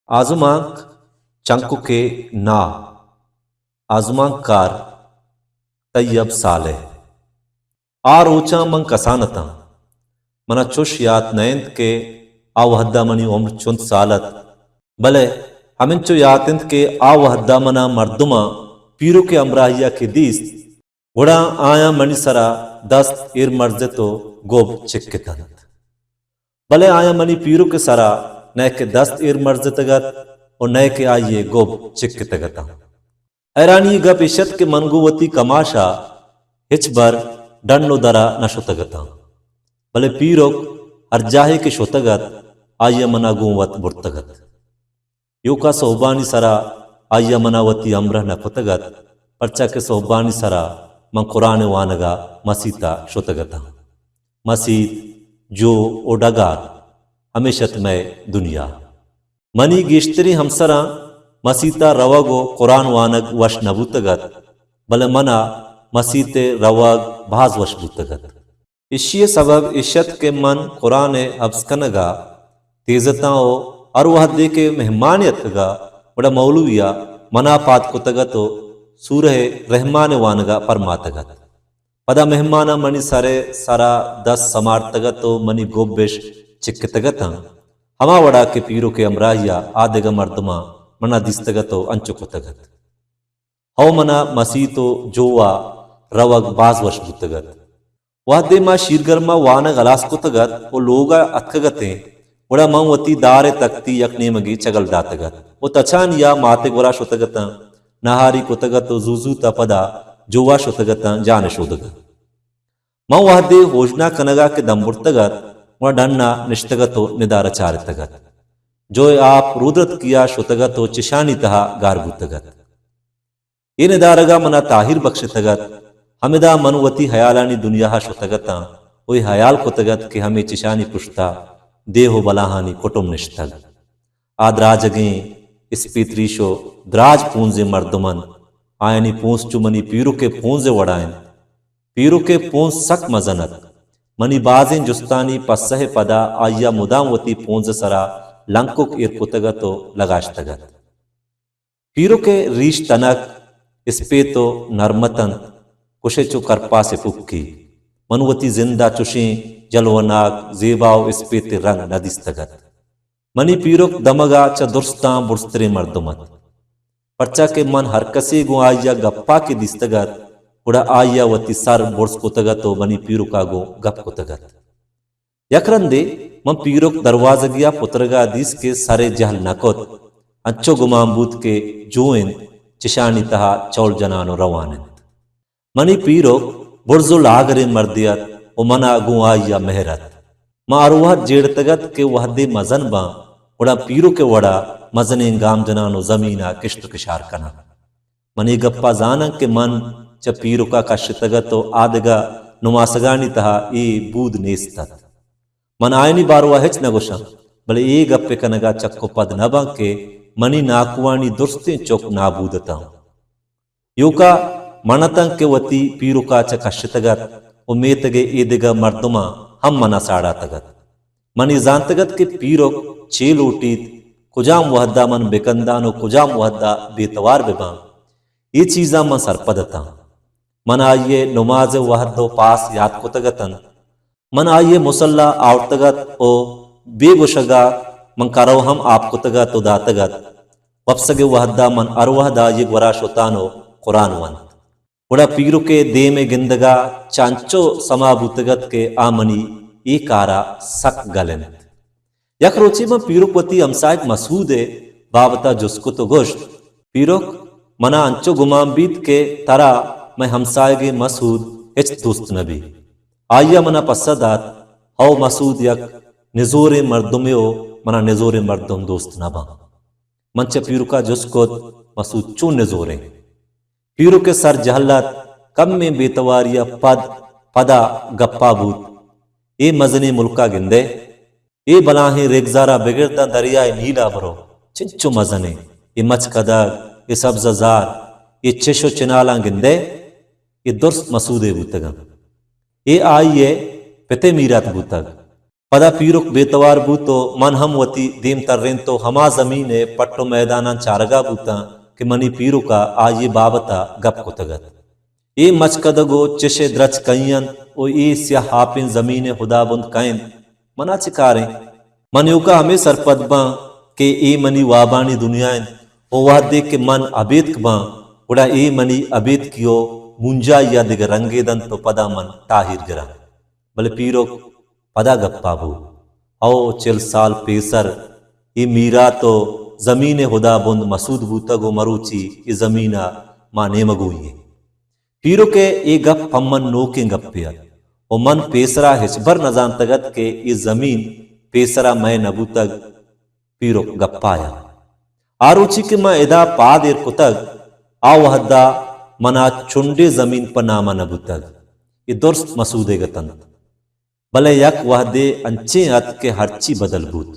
آزمانک چنککے نا۔ آزمانکار طیب صالح۔ آ روچاں من کسان اتاں۔ منا چش یات نہ انت کہ آ وہدا منی عمر چنت سال ات، بلے ہمنچو یات انت کہ آ وہدا منا مردماں پیرک ء ہمراہیا کہ دیست، گڑا آیاں منی سرا دست ایر مرزت و گب چکتنت۔ بلے آیاں منی پیرک ء سرا نئیکہ دست ایر مرزتگ ات و نئیکہ آئی ء گب چکتگ اتاں۔ حیرانی ء گپ ایش ات کہ من گوں وتی کماشا ہچبر ڈن و درا نہ شتگ اتاں۔ بلے پیرک ہر جاہے کہ شتگ ات، آئی ء منا گوں وت برتگ ات۔ ایوکا سہبانی سرا آئی ء منا وتی ہمراہ نہ کتگ ات، پرچا کہ سہبانی سرا من قرآن ء وانگا مسیتا شتگ اتاں۔ مسیت، جو و ڈگار، ہمیش ات مئے دنیا۔ منی گیشتریں ہمسراں مسیتا روگ و قرآن وانگ وش نہ بوتگ ات، بلے منا مسیت ء روگ باز وش بوتگ ات۔ ایشی ء سبب ایش ات کہ من قرآن ء حفظ کنگ ء تیز اتاں و ہر وہدے کہ مہمانے اتکگ ء گڑا مولوی ء منا پاد کتگ ات و سورہ رحمان ء وانگ ء پرماتگ ات۔ پدا مہماناں منی سر ء سرا دست سمارتگ ات و منی گب اش چکتگ اتاں، ہما وڑا کہ پیرک ء ہمراہی ء آ دگہ مردماں منا دیستگ ات و انچو کتگ ات۔ ہو منا مسیت و جو ء روگ باز وش بوتگ ات۔ وہدے ما شیرگرم ء وانگ ہلاس کتگ ات و لوگ ء اتکگ اتیں، گڑا من وتی دار ء تکتی یک نیمگے چگل داتگ ات و تچانی ء مات ء گورا شتگ اتاں، نہاری کتگ ات و زوزوت ء پدا جو ء شتگ اتاں جان ء شودگ ء۔ من وہدے ہوژنا کنگ ء کہ دم برتگ ات، گڑا ڈن ء نشتگ ات و ندارہ چارتگ ات۔ جو ء آپ رودرتکی ء شتگ ات و چشانی تہا گار بوتگ ات۔ اے ندارگ ء منا تاہیر بخشتگ ات۔ ہمدا من وتی ہیالانی دنیا ء شتگ اتاں و اے ہیال کتگ ات کہ ہمے چشانی پشتا دیہ و بلاہانی کٹم نشتگ۔ آ دراجگیں اسپیت ریش و دراج پونزیں مردم انت۔ آیانی پونز چو منی پیرک ء پونز ء وڑا انت۔ پیرک ء پونز سک مزن ات۔ منی بازیں جستانی پسہ ء پدا آئی ء مدام وتی پونز ء سرا لنکک ایر کتگ ات و لگاشتگ ات۔ پیرک ء ریش تنک، اسپیت و نرمت انت، کش ء چو کرپاس ء پکی۔ من وتی زند ء چشیں جلوناک، زیبا و اسپیت ء رنگ نہ دیستگ ات۔ منی پیرک دمگ ء چہ درستاں برزتریں مردم ات، پرچا کہ من ہر کسے گوں آئی ء گپا کہ دیستگ ات، گڑا آئی ء وتی سر برز کتگ ات و منی پیرک ء گوں گپ کتگ ات۔ یک رندے من پیرک دروازگی ء پترگ ء دیست کہ سرے جہل نہ کت، انچو گمان بوت کہ جو انت، چشانی تہا چول جنان و روان انت۔ منی پیرک برز و لاگریں مردے ات و منا گوں آئی ء مہر ات۔ ما ہر وہد جیڑتگ ات کہ وہدے مزن باں، گڑا پیرک ء وڑا مزنیں گام جنان و زمین ء کشت و کشار کناں۔ من اے گپ ء زاناں کہ من چہ پیرک ء کشتگ ات و آ دگہ نماسگانی تہا اے بود نیست ات۔ من آیانی باروا ہچ نہ گوشاں، بلے اے گپ ء کنگ ء چک و پد نہ باں کہ منی ناکوانی درستیں چک نابود اتاں۔ ایوکا من اتاں کہ وتی پیرک ء چہ کشتگ ات و میتگ ء اے دگہ مردماں ہم منا ساڑاتگ ات۔ من اے زانتگ ات کہ پیرک چے لوٹیت، کجام وہد ء من بکندان و کجام وہد ء بے توار بباں۔ اے چیزاں من سرپد اتاں۔ من آئی ء نماز ء وہد و پاس یات کتگ اتنت۔ من آئی ء مسلا آورتگ ات و بے گوشگ ء من کرو ہم آپ کتگ ات و داتگ ات۔ وپسگ ء وہد ء من ہر وہد آئی ء گورا شتان و قرآن ونت۔ گڑا پیرک ء دیم ء گندگ ء چہ انچو سما بوتگ ات کہ آ منی اے کار ء سک گل انت۔ یک روچے من پیرک وتی ہمساہگ مسعود ء بابت ء جست کت و گوشت، پیرک، منا انچو گمان بیت کہ ترا مئے ہمساہگیں مسعود ہچ دوست نہ بیت۔ آئی ء منا پسہ دات، ہو، مسعود یک نزوریں مردمے و منا نزوریں مردم دوست نہ باں۔ من چہ پیرک ء جست کت، مسعود چون نزوریں؟ پیرک ء سر جہل ات، کمیں بے تواری ء پد پدا گپا بوت، اے مزنیں ملکا گندئے؟ اے بلاہیں ریگزارا بگر داں دریائے نیلا برو، چنچو مزنیں۔ اے مچکدگ، اے سبزہ زار، اے چش و چنالاں گندئے؟ اے درست مسعودے بوتگاں۔ اے آئی ء پت ء میرات بوتگ۔ پدا پیرک بے توار بوت و من ہم وتی دیم ترینت و ہما زمین ء پٹ و میداناں چارگا بوتاں کہ منی پیرک ء آئی ء بابت ء گپ کتگ ات۔ اے مچکدگ و چش ء درچک کئی انت و اے سیاہ آپیں زمین ء ہدابند کئے انت؟ منا چہ کاریں؟ من ایوکا ہمے سرپد باں کہ اے منی وابانی دنیا انت و وہدے کہ من ابیتک باں، گڑا اے منی ابیتکی و مونجائی ء دگہ رنگے دنت و پدا من تاہیر گراں۔ بلے پیرک پدا گپا بوت۔ او چل سال پیسر اے میرات و زمین ء ہدابند مسود بوتگ و مروچی اے زمین ء ما نیمگوئی ایں۔ پیرک ء اے گپ پمن نوکیں گپے ات و من پیسرا ہچبر نزانتگ ات کہ اے زمین پیسرا مئے نہ بوتگ۔ پیرک گپایا۔ آ روچی کہ من ادا پاد ایر کتگ، آ وہدا منا چنڈے زمین پہ نامہ نہ بوتگ۔ اے درست مسودیگ اتنت۔ بلے یک وہدے انچیں ات کہ ہرچی بدل بوت۔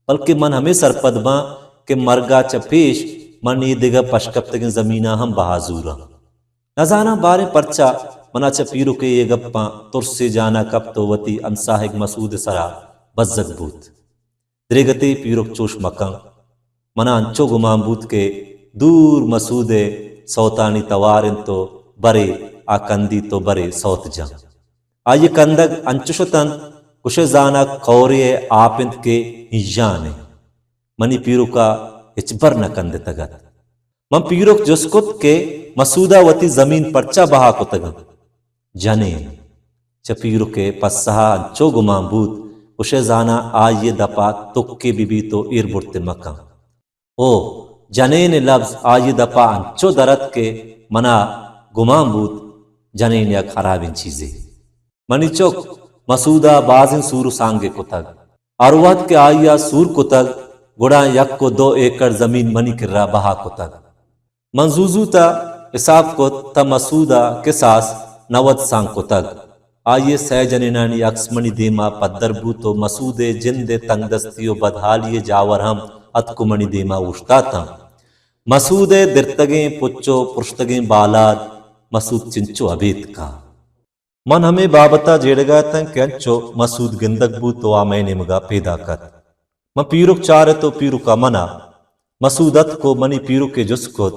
بلکہ من ہمے سرپد باں کہ مرگا چہ پیش من اے دگہ پشکپتگیں زمیناں ہم بہا زوراں۔ نزاناں باریں پرچا منا چہ پیرکے اے گپاں ترسے جانا کپت و وتی ہمساہگ مسود سرا بزگ بوت۔ دریگتے پیرک چوش مکن۔ منا انچو گمان بوت کہ دور مسود ء سوتانی توار انت و برے آ کندیت و برے سوت جن۔ آئی ء کندگ انچش اتنت، گوشئے زاناں کئورے ء آپ انت کہ ہیژان انت۔ منی پیرک ء ہچبر نہ کندتگ ات۔ من پیرک جست کت کہ مسودا وتی زمین پرچا بہا کتگ انت؟ جنین۔ چہ پیرک ء پسہ ء انچو گمان بوت، گوشئے زاناں آئی ء دپ ء تکے بہ بیت و ایر برت مکن۔ او جنین ء لبز آئی ء دپ ء انچو در اتک کہ منا گمان بوت جنین یک ہرابیں چیزے۔ منی چک مسودا بازیں سور و سانگے کتگ۔ ہر وہد کہ آئی ء سور کتگ، گڑا یک و دو ایکڑ زمین منی کرا بہا کتگ۔ من زوزوت ء حساب کت تہ مسود ء کساس نود سانگ کتگ۔ آئی ء سئے جنینانی عکس منی دیم ء پدر بوت و مسود ء جند ء تنگدستی و بدحالی ء جاور ہم اتک و منی دیم ء اوشتاتاں۔ مسود ء درتگیں پچ و پرشتگیں بالاد مسود چنچو ابیتکا۔ من ہمے بابت ء جیڑگ ء اتاں کہ انچو مسود گندگ بوت و آ مئے نیمگ ء پیداک ات۔ من پیرک چارت و پیرک ء من ء۔ مسود اتک و منی پیرک ء جست کت،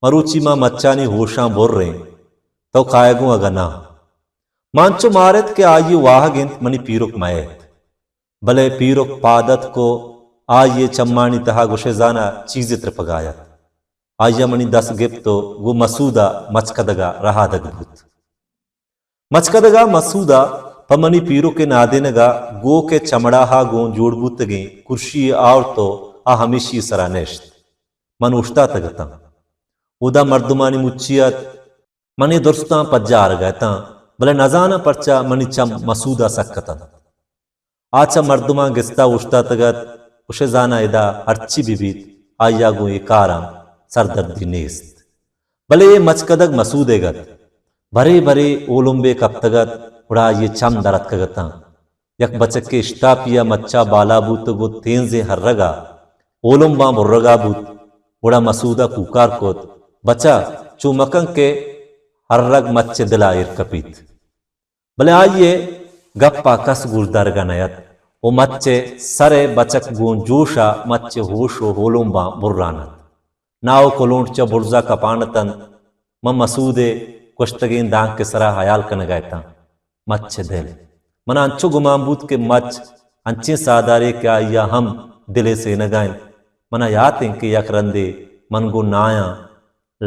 مروچی ما مچانی ہوشاں بریں، تو کائے گوں اگاں ناں؟ ما انچو مارت کہ آئی ء واہگ انت منی پیرک مئیت۔ بلے پیرک پاد اتک و آئی ء چمانی تہا گوشئے زاناں چیزے ترپگا ات۔ آئی ء منی دست گپت و گوں مسود ء مچکدگ ء رہادگ بوت۔ مچکدگ ء مسود ء پہ منی پیرک ء نادینگ ء گوک ء چمڑاہ ء گوں جوڑ بوتگیں کرشی یے آورت و آ ہمیشی ء سرا نشت۔ من اوشتاتگ اتاں۔ اودا مردمانی مچی ات۔ من اے درستاں پجارگ ء اتاں، بلے نزاناں پرچا منی چم مسود ء سک اتنت۔ آ چہ مردماں گستا اوشتاتگ ات، گوشئے زاناں ادا ہرچی بہ بیت، آئی ء گوں اے کاراں سردردی نیست۔ بلے اے مچکدگ مسودیگ ات۔ برے برے اولمبے کپتگ ات، گڑا آئی ء چم در اتکگ اتاں۔ یک بچکے اشتاپی ء مچا بالا بوت و گوں تینزیں ہررگ ء اولمباں برگا بوت، گڑا مسود ء کوکار کت، بچا، چو مکن کہ ہررگ مچ ء دل ء ایر کپیت۔ بلے آئی ء گپ ء کس گوشدارگ ء نہ ات و مچ ء سر ء بچک گوں جوش ء مچ ء ہوش و ہولومباں بران ات۔ ناہ و کلونٹ چہ برز ء کپان اتنت۔ من مسود ء کشتگیں دانک ء سرا ہیال کنگ ء اتاں۔ مچ ء دل۔ من ء انچو گمان بوت کہ مچ انچیں ساہدارے کہ آئی ء ہم دل ء سینگ ء انت۔ من ء یات انت کہ یک رندے من گوں نایاں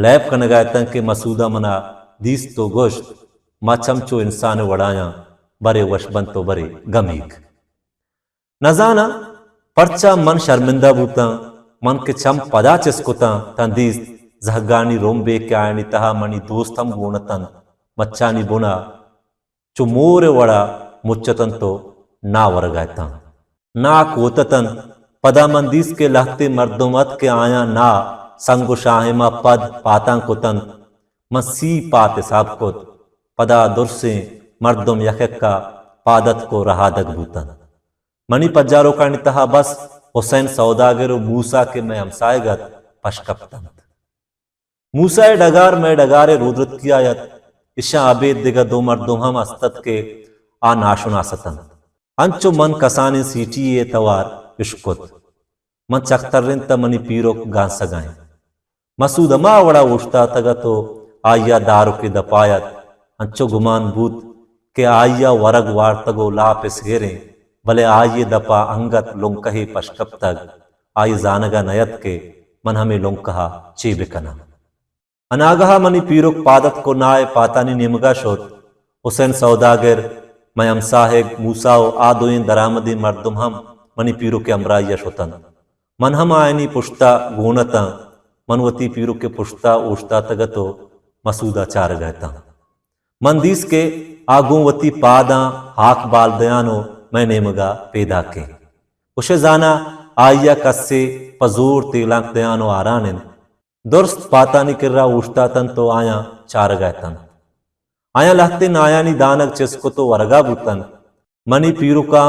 لیب کنگ ء اتاں کہ مسود ء من ء دیست و گوشت، مچ ہم چو انسان ء وڑایاں، برے وش بنت و برے گمیگ۔ نزاناں پرچا من شرمندہ بوتاں، من کہ چم پدا چست کتاں تاں دیست زہگانی رمبے کہ آیانی تہا منی دوست ہم گون اتنت، مچانی بنا چو مور ء وڑا مچ اتنت و ناہ ورگا اتاں۔ ناہ کوت اتنت۔ پدا من دیست کہ لہتے مردم ات کہ آیاں ناہ سنگ و شاہما پد پاتاں کتنت۔ من سی پات حساب کت۔ پدا درسیں مردم یک یکا پاد اتک و رہادگ بوتنت۔ منی پجاروکانی تہا بس حسین سوداگر و موسی کہ مئے ہمساہگ ات، پش کپتنت۔ موسی ء ڈگار مئے ڈگار ء رودرتکی ء ات۔ اشاں ابید دگہ دو مردم ہم است ات کہ آ ناشناس اتنت۔ انچو من کسانیں سیٹی ءِ توار اشکت۔ من چک ترینت ءُ منی پیرک گانسگ ءَ انت۔ مسود ہما وڑا اوشتاتگ ات ءُ آئی ءَ دارکے دپا ات۔ انچو گمان بوت کہ آئی ءَ ورگ وارتگ ءُ لاپ ءِ سیر انت، بلے آئی ءِ دپا انگت لنکہے پشکپتگ۔ آئی زانگ ءَ نہ ات کہ من ہمے لنکہ ءَ چے بکناں۔ اناگہ ءَ منی پیرک پاد اتک ءُ ناہ ءِ پاتانی نیمگ ءَ شت۔ حسین سوداگر، مئے ہمساہگ موسیٰ ءُ آ دوئیں درآمدیں مردم ہم منی پیرک ءِ ہمراہی ءَ شت انت۔ من ہم آیانی پشت ءَ گون اتاں۔ من وتی پیرک ءِ پشت ءَ اوشتاتگ ات ءُ مسود ءَ چارگ ءَ اتاں۔ من دیست کہ آ گوں وتی پاداں ہاک بال دیان ءُ مئے نیمگ ءَ پیداک انت۔ گوشئے زاناں، آئی ءَ کسے پہ زور تیلانک دیان ءُ آران انت۔ درست پاتانی کرا اوشتات انت ءُ آیاں چارگ ءَ اتنت۔ آیاں لہتیں ناہانی دانگ چست کت ءُ ورگ ءَ بوت انت۔ منی پیرکاں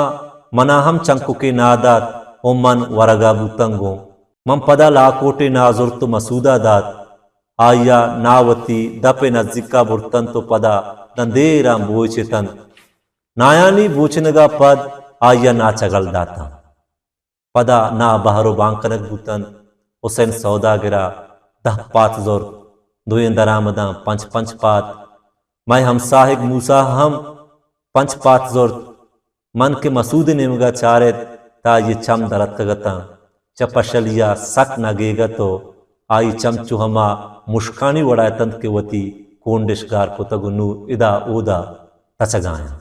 منا ہم چنککے ناہ دات ءُ من ورگ ءَ بوتاں گوں۔ من پدا لاکوٹے ناہ زرت ءُ مسود ءَ دات۔ آئی ءَ ناہ وتی دپ ءِ نزیک ءَ برت انت ءُ پدا داں دیراں بوئچ اتنت۔ ناہانی بوچنگ ءَ پد آئی ءَ ناہ چگل داتاں۔ پدا ناہ بہر ءُ بانگ کنگ بوت انت۔ حسین سوداگر ءَ دہ پات زرت، دوئیں درآمداں پنچ پنچ پات۔ مئے ہمساہگ موسیٰ ءَ ہم پنچ پات زرت۔ من کہ مسود ءِ نیمگ ءَ چارت، تہ آئی ءِ چم در اتکگ اتاں۔ چہ پشلی ءَ سک نگیگ ات ءُ آئی ءِ چم چو ہما مشکانی وڑا اتنت کہ وتی کونڈش گار کتگ ءُ نوں ادا اودا تچگ ءَ انت۔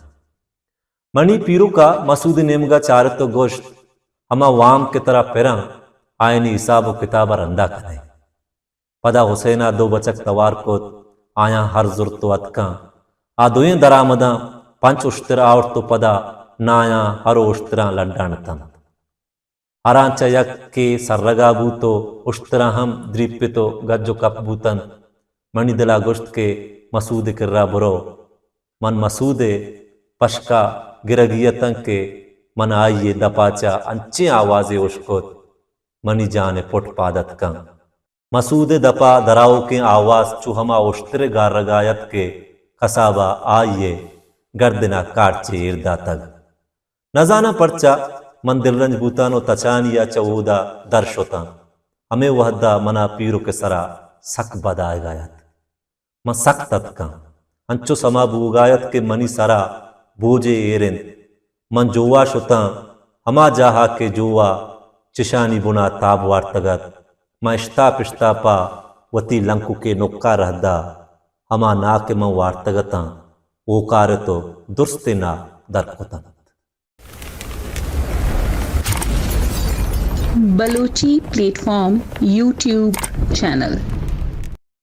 منی پیرک ءَ مسود ءِ نیمگ ءَ چارت ءُ گوشت، ہما وام کہ ترا پراں، آیانی حساب ءُ کتاب ءَ رندا کنئے۔ پدا حسین ءَ دو بچک توار کت، آیاں ہر زرت ءُ اتکاں۔ آ دوئیں درآمداں پنچ اشتر آورت ءُ پدا ناہاں ہر ءُ اشتراں لڈان اتنت۔ ہراں چہ یکے سرگا بوت ءُ اشتراں ہم دریپت ءُ گج ءُ کپ بوت انت۔ منی دل ءَ گوشت کہ مسود ءِ کرا برو۔ من مسود ءِ پشک ءَ گرگی اتاں کہ من آئی ءِ دپ ءَ چہ انچیں آوازے اشکت، منی جان ءِ پٹ پاد اتکاں۔ مسود ءِ دپ ءَ درآؤکیں آواز چو ہما اشتر ءِ گارگ ءَ ات کہ کساب ءَ آئی ءِ گردن ءَ کارچے ایر داتگ۔ نزاناں پرچا من دلرنج بوتاں ءُ تچانی ءَ چہ اودا در شتاں۔ ہمے وہد ءَ منا پیرک ءِ سرا سک بد آیگ ءَ ات۔ من سک تتکاں۔ انچو سما بوگ ءَ ات کہ منی سرا بوجے ایر انت۔ من جوا شتاں، ہما جاہ ءَ کہ جوا چشانی بنا تاب وارتگ ات۔ من اشتاپ اشتاپ ءَ وتی لنککے نک ءَ رہدا، ہما ناہ کہ من وارتگ اتاں، اوکار ات ءُ درستیں ناہ در کت انت۔ Balochi plate form YouTube channel.